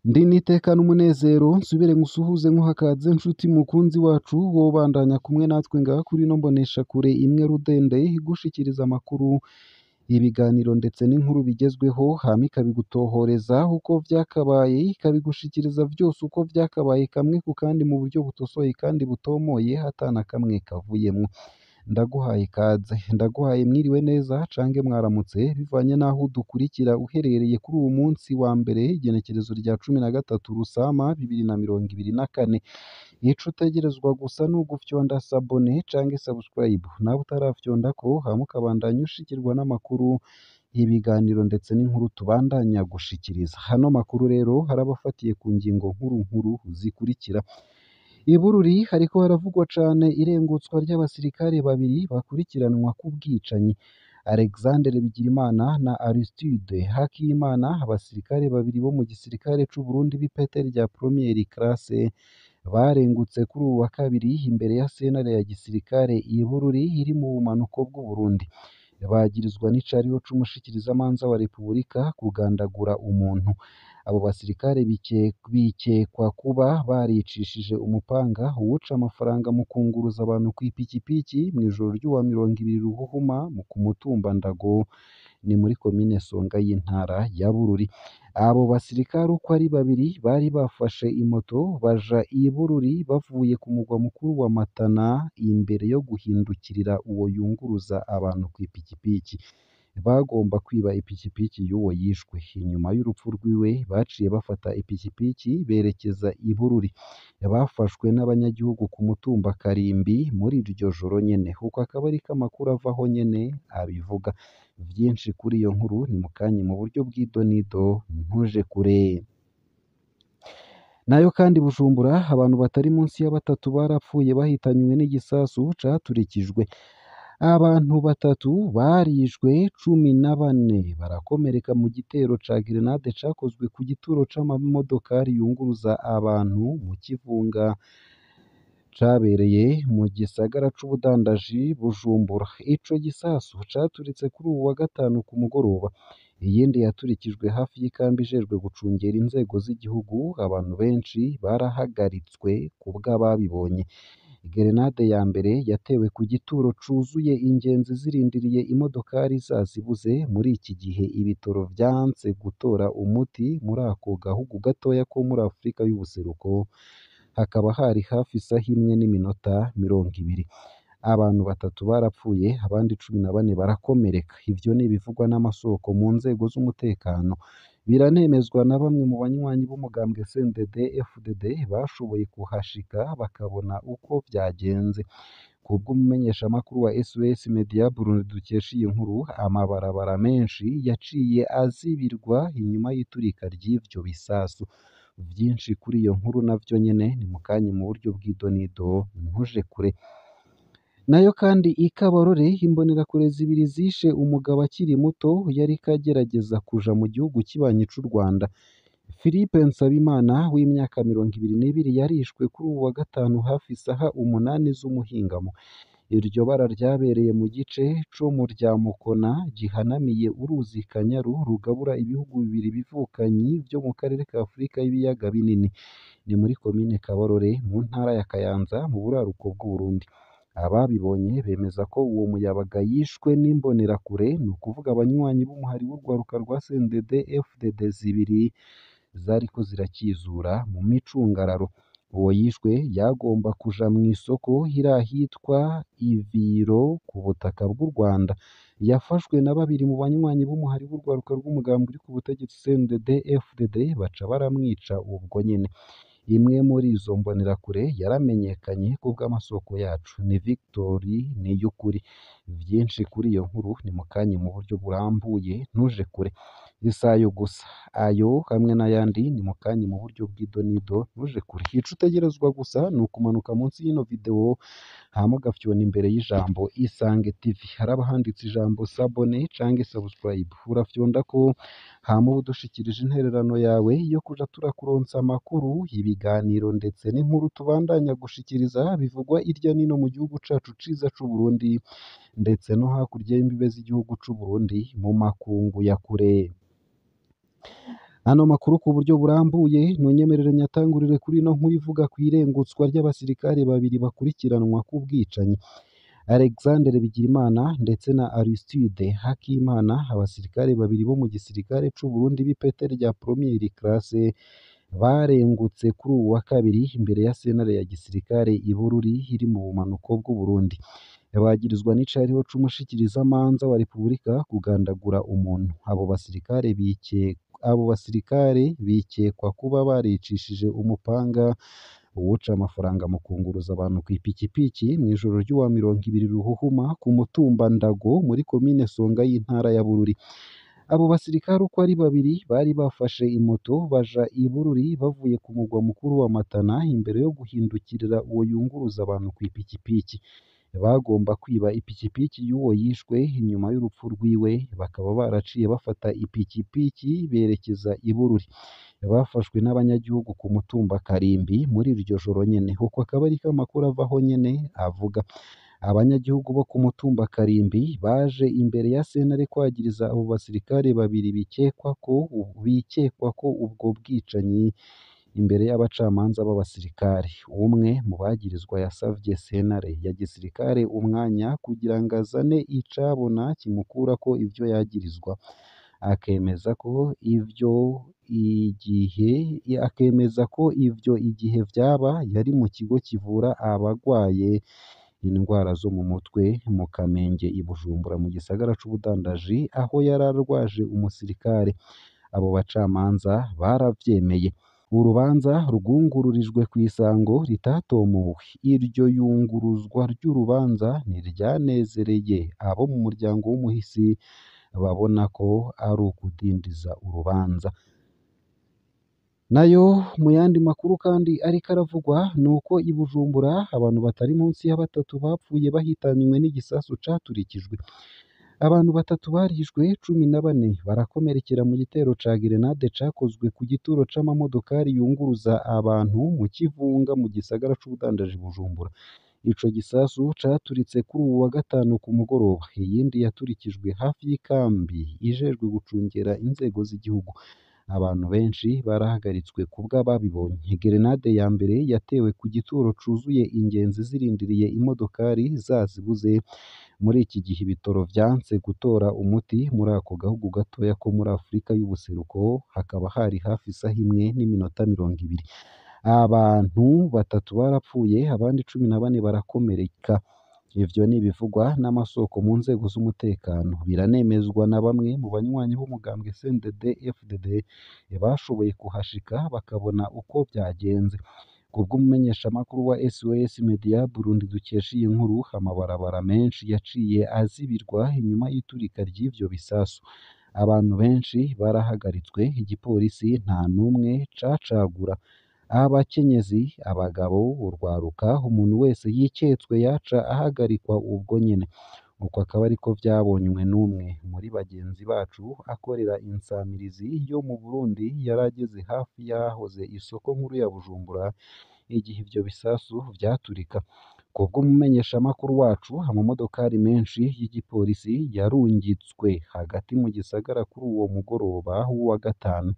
Ndi n'iteka n'umunezero nsubire nkusuhuze nkuhakaze nshuti mukunzi wacu wobandanya kumwe natwe ngaha kuri ino mboneshakure imwe rudende igushikiriza amakuru, ibiganiro ndetse n'inkuru bigezweho, hama ikabigutohoreza uko vyakabaye, ikabigushikiriza vyose uko vyakabaye kamwe ku kandi mu buryo butosoye kandi butomoye ata na kamwe kavuyemwo. Ndaguhaye ikaze, ndaguhaye mwiriwe neza cange mwaramutse bivanye n'aho udukurikira uherereye kuri uwu munsi wa mbere igenekerezo rya 13 Rusama 2024. Ico utegerezwa gusa ni ugufyonda sabone cange subscribe, nawe utarafyondako hama ukabandanya ushikirwa n'amakuru, ibiganiro ndetse n'inkuru tubandanya gushikiriza. Hano makuru rero harabafatiye ku ngingo nkuru nkuru zikurikira: I Bururi hariko haravugwa cane irengutswa ry'abasirikare babiri bakurikiranwa ku bwicanyi. Alexandre Bigirimana na Aristide Hakimana, abasirikare babiri bo mu gisirikare c'u Burundi b'ipete rya première classe, barengutse kuri uwu wa kabiri imbere ya sentare ya gisirikare i Bururi iri mu bumanuko bw'u Burundi. Bagirizwa n'icariho c'umushikirizamanza wa Repubulika kugandagura umuntu. Abo basirikare bikekwa kuba baricishije umupanga uwuca amafaranga mu kunguruza abantu kw'ipikipiki mw'ijoro ry'uwa 20 Ruhuhuma ku mutumba Ndago, ni muri komine Songa y'intara ya Bururi. Abo basirikare uko ari babiri bari bafashe imoto baja i Bururi bavuye ku mugwa mukuru wa Matana imbere yo guhindukirira uwo yunguruza abantu kw'ipikipiki. Bagomba kwiba ipikipiki y'uwo yishwe. Inyuma y'urupfu rwiwe baciye bafata ipikipiki berekeza i Bururi. Bafashwe n'abanyagihugu ku mutumba Karimbi muri iryo joro nyene. Uko akaba ariko amakuru avaho nyene abivuga. Vyinshi kuri iyo nkuru ni mukanya mu buryo bw'idonido, ntuje kure. Nayo kandi Bujumbura abantu batari munsi ya batatu barapfuye bahitanywe n'igisasu caturikijwe. Abantu batatu barishwe, 14 barakomereka mu gitero ca grenade cakozwe ku gituro c'amamodokari yunguruza abantu mu Kivunga cabereye mu gisagara c'ubudandaji Bujumbura. Ico gisasu caturitse kuri uwu wa gatanu ku mugoroba. Iyindi yaturikijwe hafi y'ikambi ijejwe gucungera inzego z'igihugu. Abantu benshi barahagaritswe kubw'ababibonye. Gerenade ya mbere yatewe ku gituro cuzuye ingenzi zirindiriye imodokari zazibuze. Muri iki gihe ibitoro vyanse gutora umuti muri ako gahugu gatoya ko muri Afrika y'ubuseruko, hakaba hari hafi isaha 1:20. Abantu batatu barapfuye, abandi 14 barakomereka. Ivyo ni ibivugwa n'amasoko mu nzego z'umutekano. Biranemezwa na bamwe mu banywanyi b'umugambwe CNDD FDD bashoboye kuhashika bakabona uko vyagenze. Kubw'umumenyeshamakuru wa SOS Media Burundi dukesha iyi nkuru, amabarabara menshi yaciye azibirwa inyuma y'iturika ry'ivyo bisasu. Vyinshi kuri iyo nkuru navyo nyene ni mukanya mu buryo bw'idonido, ntuje kure. Nayo kandi i Kabarore imbonerakure zibiri zishe umugabo akiri muto yariko agerageza kuja mu gihugu kibanyi c'u Rwanda. Philippe Nsabimana w'imyaka 22 yarishwe kuri uwu wa gatanu hafi isaha 8 z'umuhingamo. Iryo bara ryabereye mu gice co mu rya Mukona gihanamiye uruzi Kanyaru rugabura ibihugu bibiri bivukanyi vyo mu karere ka Afrika y'ibiyaga binini. Ni muri komine Kabarore mu ntara ya Kayanza mu buraruko bw'Uburundi. Ababibonye bemeza ko uwo muyabaga yishwe n'imbonerakure, ni ukuvuga abanywanyi b'umuhari w'urwaruka rwa CNDD FDD zibiri zariko zirakizura mu micungararo. Uwo yishwe yagomba kuja mw'isoko iri ahitwa Iviro ku butaka bw'u Rwanda. Yafashwe na babiri mu banywanyi b'umuhari w'urwaruka rw'umugambi uri ku butegetsi CNDD FDD baca baramwica ubwo nyene. Imwe muri izo mbonerakure yaramenyekanye kubw'amasoko yacu, ni Victor Niyukuri. Vyinshi kuri iyo nkuru ni mukanya mu buryo burambuye, ntuje kure. Isayo gusa, ayo hamwe n'ayandi ni mukanya mu buryo bw'idonido, ntuje kure. Ico utegerezwa gusa ni ukumanuka munsi y'ino video hama ugafyona imbere y'ijambo Isange TV. Haraba handitse ijambo sabone cange subscribe, urafyondako Hama uba udushikirije intererano yawe yo kuja turakuronsa amakuru, ibiganiro ndetse n'inkuru tubandanya gushikiriza bivugwa irya nino mu gihugu cacu ciza c'Uburundi ndetse no hakurya y'imbibe z'igihugu c'Uburundi mu makungu ya kure. Ano makuru ku buryo burambuye nunyemerere nyatangurire kuri ino nkuru ivuga kw'irengutswa ry'abasirikare babiri bakurikiranwa k'ubwicanyi. Alexandre Bigirimana ndetse na Aristide Hakimana, abasirikare babiri bo mu gisirikare c'Uburundi b'ipete rya première classe, barengutse kuri uwu wa kabiri imbere ya sentare ya gisirikare i Bururi iri mu bumanuko bw'Uburundi. Bagirizwa n'icariho c'umushikirizamanza wa Repubulika kugandagura umuntu. Abo basirikare bikekwa kuba baricishije umupanga uwuca amafaranga mu kunguruza abantu kw'ipikipiki mw'ijoro ry'uwa 20 Ruhuhuma ku mutumba Ndago muri komine Songa y'intara ya Bururi. Abo basirikare uko ari babiri bari bafashe imoto baja i Bururi bavuye ku mugwa mukuru wa Matana imbere yo guhindukirira uwo yunguruza abantu kw'ipikipiki. Bagomba kwiba ipikipiki y'uwo yishwe inyuma y'urupfu rwiwe, bakaba baraciye bafata ipikipiki berekeza i Bururi. Bafashwe n'abanyagihugu ku mutumba Karimbi muri iryo joro nyene. Uko akaba ariko amakuru avaho nyene avuga. Abanyagihugu bo ku mutumba Karimbi baje imbere ya sentare kwagiriza abo basirikare babiri bikekwa ko ubwo bwicanyi imbere y'abacamanza b'abasirikare. Umwe mu bagirizwa yasavye sentare ya gisirikare umwanya kugira ngo azane icabona kimukurako ivyo yagirizwa, akemeza ko ivyo igihe vyaba yari mu kigo kivura abagwaye indwara zo mu mutwe mu Kamenge i Bujumbura mu gisagara c'ubudandaji aho yari arwaje umusirikare. Abo bacamanza baravyemeye. Urubanza rwungururijwe kw'isango ritatomowe. Iryo yunguruzwa ry'urubanza ntiryanezereye abo mu muryango w'umuhisi babona ko ari ukudindiza urubanza. Nayo mu yandi makuru kandi ariko aravugwa nuko i Bujumbura abantu batari munsi ya batatu bapfuye bahitanywe n'igisasu caturikijwe. Abantu batatu barishwe, 14 barakomerekera mu gitero ca gerenade cakozwe ku gituro c'amamodokari yunguruza abantu mu Kivunga mu gisagara c'ubudandaji Bujumbura. Ico gisasu caturitse kuri uwu wa gatanu ku mugoroba. Iyindi yaturikijwe hafi y'ikambi ijejwe gucungera inzego z'igihugu. Abantu benshi barahagaritswe kubw'ababibonye. Gerenade ya mbere yatewe ku gituro cuzuye ingenzi zirindiriye imodokari zazibuze. Muri iki gihe ibitoro vyanse gutora umuti muri ako gahugu gatoya ko muri Afrika y'ubuseruko, hakaba hari hafi isaha 1:20. Abantu batatu barapfuye, abandi 14 barakomereka. Ivyo ni ibivugwa n'amasoko mu nzego z'umutekano. Biranemezwa na bamwe mu banywanyi b'umugambwe CNDD-FDD bashoboye kuhashika bakabona uko vyagenze. Kubw'umumenyeshamakuru wa SOS Media Burundi dukesha iyi nkuru, amabarabara menshi yaciye azibirwa inyuma y'iturika ry'ivyo bisasu. Abantu benshi barahagaritswe, igipolisi nta n'umwe cacagura. Abakenyezi, abagabo, urwaruka, umuntu wese yiketswe yaca ahagarikwa ubwo nyene. Uko akaba ariko vyabonywe n'umwe muri bagenzi bacu akorera insamirizi yo mu Burundi yari ageze hafi y'ahahoze isoko nkuru ya Bujumbura igihe ivyo bisasu vyaturika. Kubw'umumenyeshamakuru wacu, amamodokari menshi y'igipolisi yarungitswe hagati mu gisagara kuri uwo mugoroba w'uwa gatanu.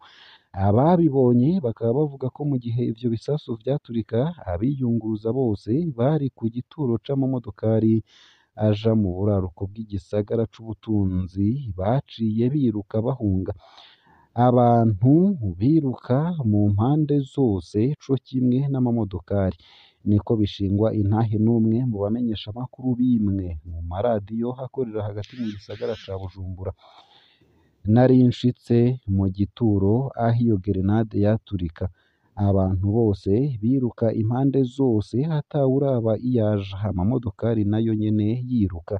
Ababibonye bakaba bavuga ko mu gihe ivyo bisasu vyaturika, abiyunguruza bose bari ku gituro c'amamodokari aja mu buraruko bw'igisagara c'ubutunzi baciye biruka bahunga. Abantu biruka mu mpande zose co kimwe n'amamodokari. Niko bishingwa intahe n'umwe mu bamenyeshamakuru b'imwe mu maradiyo akorera hagati mu gisagara ca Bujumbura. Nari nshitse mu gituro aho iyo gerenade yaturika, abantu bose biruka impande zose atawuraba iyaja, amamodokari nayo nyene yiruka,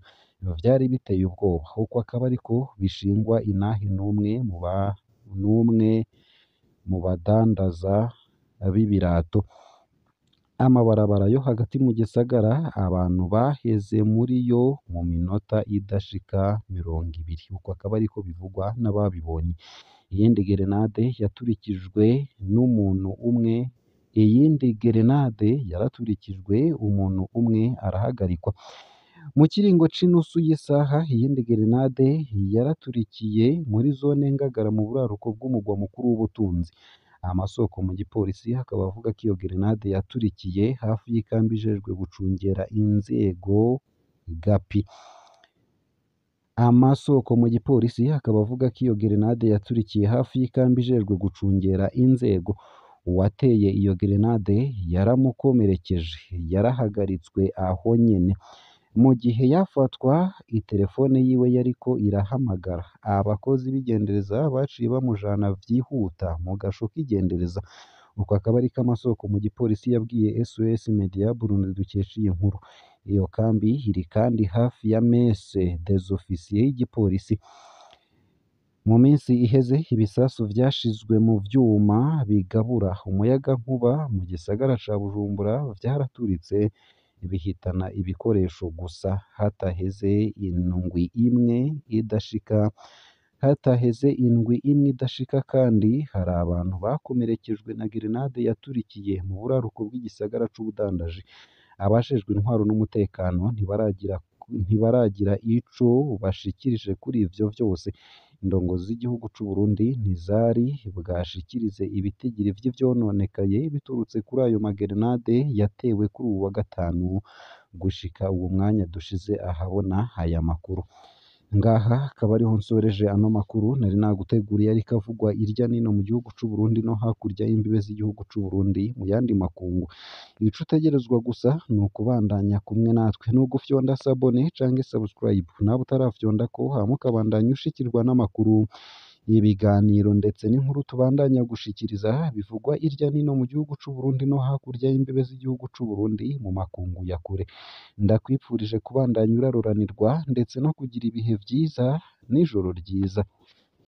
vyari biteye ubwoba. Uko akaba ariko bishingwa intahe n'umwe mu badandaza b'ibirato. Amabarabara yo hagati mu gisagara abantu baheze muri yo mu minota idashika 20, uko akaba ariko bivugwa n'ababibonye. Iyindi gerenade yaturikijwe n'umuntu umwe, iyindi gerenade yaraturikijwe umuntu umwe arahagarikwa. Mu kiringo c'inusu y'isaha, iyindi gerenade yaraturikiye muri zone Ngagara mu buraruko bw'umugwa mukuru w'ubutunzi. Amasoko mu gipolisi akaba avuga ko iyo gerenade yaturikiye hafi y'ikambi ijejwe gucungera inzego GAPI. Amasoko mu gipolisi akaba avuga ko iyo gerenade yaturikiye hafi y'ikambi ijejwe gucungera inzego. Uwateye iyo gerenade yaramukomerekeje, yarahagaritswe aho nyene. Mu gihe yafatwa, iterefone yiwe yariko irahamagara. Abakozi b'igendereza baciye bamujana vyihuta mu gasho k'igendereza. Uko akaba ariko amasoko mu gipolisi yabwiye SOS Media Burundi dukesha iyi nkuru. Iyo kambi iri kandi hafi ya messe des officiers y'igipolisi. Mu minsi iheze ibisasu vyashizwe mu vyuma bigabura umuyagankuba mu gisagara ca Bujumbura vyaraturitse bihitana ibikoresho gusa hataheze indwi imwe idashika hataheze indwi imwe idashika kandi hari abantu bakomerekejwe na gerenade yaturikiye mu buraruko bw'igisagara c'ubudandaji. Abajejwe intwaro n'umutekano ntibaragira ico bashikirije kuri ivyo vyose. Indongozi z'igihugu c'u Burundi ntizari bwashikirize ibitigiri vy'ivyononekaye biturutse kuri ayo magerenade yatewe kuri uwu wa gatanu gushika uwo mwanya dushize ahabona aya makuru. Ngaha akaba ariho nsoreje ano makuru nari naguteguriye ariko avugwa irya nino mu gihugu c'u Burundi no hakurya y'imbibe z'igihugu c'u Burundi mu yandi makungu. Ico utegerezwa gusa ni ukubandanya kumwe natwe, ni ugufyonda sabone canke subscribe nawe utarafyondako, hama ukabandanya ushikirwa n'amakuru, ibiganiro ndetse n'inkuru tubandanya gushikiriza bivugwa irya nino mu gihugu c'u Burundi no hakurya y'imbibe z'igihugu c'u Burundi mu makungu ya kure. Ndakwipfurije kubandanya uraroranirwa ndetse no kugira ibihe vyiza n'ijoro ryiza.